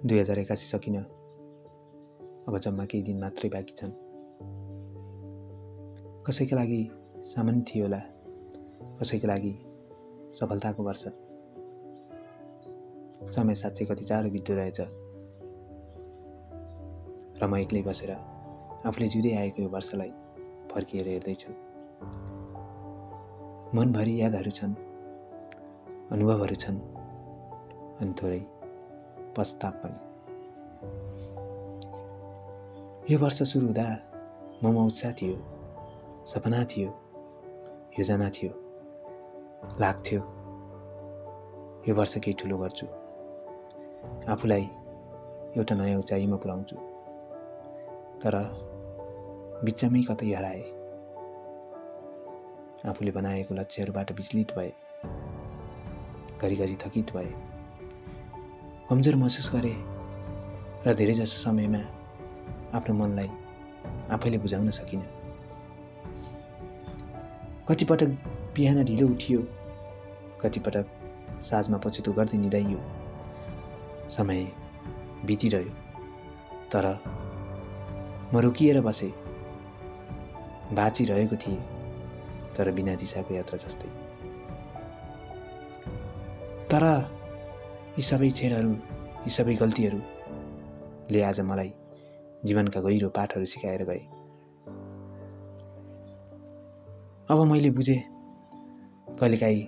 2081 सकिन, अब जम्मा केही दिन मात्रै बाँकी छन्। कसैका लागि सामान्य थियो होला, कसैका लागि सफलताको वर्ष। समय साँच्चै कति चाँडो बित्दो रहेछ। र म एक्लै बसेर आफूले जिउँदै आएको यो वर्षलाई फर्किएर हेर्दैछु। मनभरि यादहरू छन्, अनुभवहरू छन्, अनि थोरै पश्चाताप पनि। यो वर्ष सुरु हुँदा ममा उत्साह थियो, सपना थियो, योजना थियो। लाग्थ्यो यो वर्ष केही ठुलो गर्छु, आफूलाई एउटा नयाँ उचाइमा पुर्याउँछु। तर बिचमै कतै हराए। आफूले बनाएको लक्ष्यहरूबाट विचलित भए, घरिघरि थकित भए, कमजोर महसुस गरे र धेरै जसो समयमा आफ्नो मनलाई आफैले बुझाउन सकिन। कतिपटक बिहान ढिलो उठियो, कतिपटक साँझमा पछुतो गर्दै निदाइयो। समय बितिरह्यो, तर म रोकिएर बसे, बाँचिरहेको थिएँ, तर बिना दिशाको यात्रा जस्तै। तर यी सबै क्षणहरू, यी सबै गल्तीहरूले आज मलाई जीवनका गहिरो पाठहरू सिकाएर गए। अब मैले बुझेँ, कहिलेकाहीँ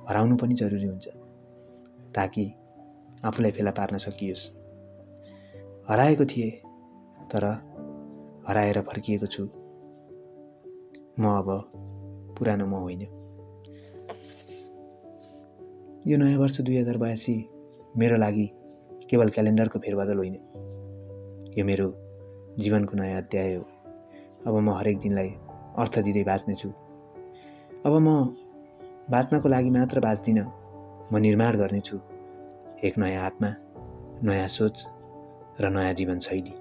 हराउनु पनि जरुरी हुन्छ, ताकि आफूलाई फेला पार्न सकियोस्। हराएको थिएँ, तर हराएर फर्किएको छु। म अब पुरानो म होइन। यो नयाँ वर्ष 2082 मेरो लागि केवल क्यालेन्डरको फेरबदल होइन, यो मेरो जीवनको नयाँ अध्याय हो। अब म हरेक दिनलाई अर्थ दिँदै बाँच्नेछु। अब म बाँच्नको लागि मात्र बाँच्दिनँ, म निर्माण गर्नेछु एक नयाँ आत्मा, नयाँ सोच र नयाँ जीवनशैली।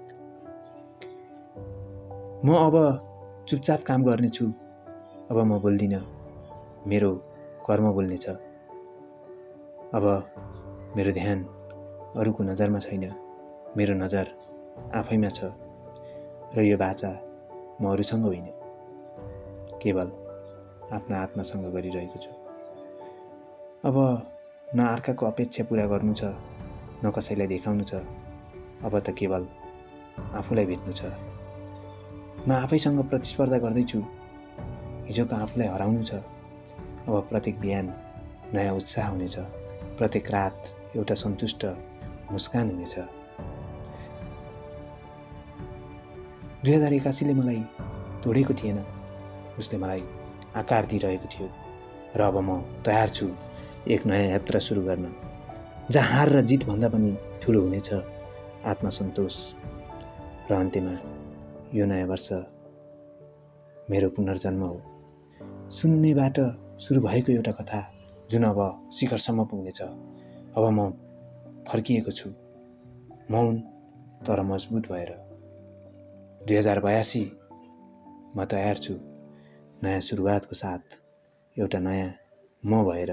म अब चुपचाप काम गर्नेछु। अब म बोल्दिनँ, मेरो कर्म बोल्नेछ। अब मेरो ध्यान अरूको नजरमा छैन, मेरो नजर आफैमा छ। र यो बाचा म अरूसँग होइन, केवल आफ्नो आत्मासँग गरिरहेको छु। अब न अर्काको अपेक्षा पूरा गर्नु छ, न कसैलाई देखाउनु छ। अब त केवल आफूलाई भेट्नु छ। म आफैसँग प्रतिस्पर्धा गर्दैछु। हिजोको आफूलाई हराउनु छ। अब प्रत्येक बिहान नयाँ उत्साह हुनेछ, प्रत्येक रात एउटा सन्तुष्ट मुस्कान हुनेछ। 2081ले मलाई तोडेको थिएन, उसले मलाई आकार दिइरहेको थियो। र अब म तयार छु एक नयाँ यात्रा सुरु गर्न, जहाँ हार र जित भन्दा पनि ठुलो हुनेछ आत्मसन्तोष। र अन्त्यमा यो नयाँ वर्ष मेरो पुनर्जन्म हो, शून्यबाट सुरु भएको एउटा कथा जुन अब शिखरसम्म पुग्नेछ। अब म फर्किएको छु, मौन तर मजबुत भएर। 2082 म तयार छु नयाँ सुरुवातको साथ, एउटा नयाँ म भएर।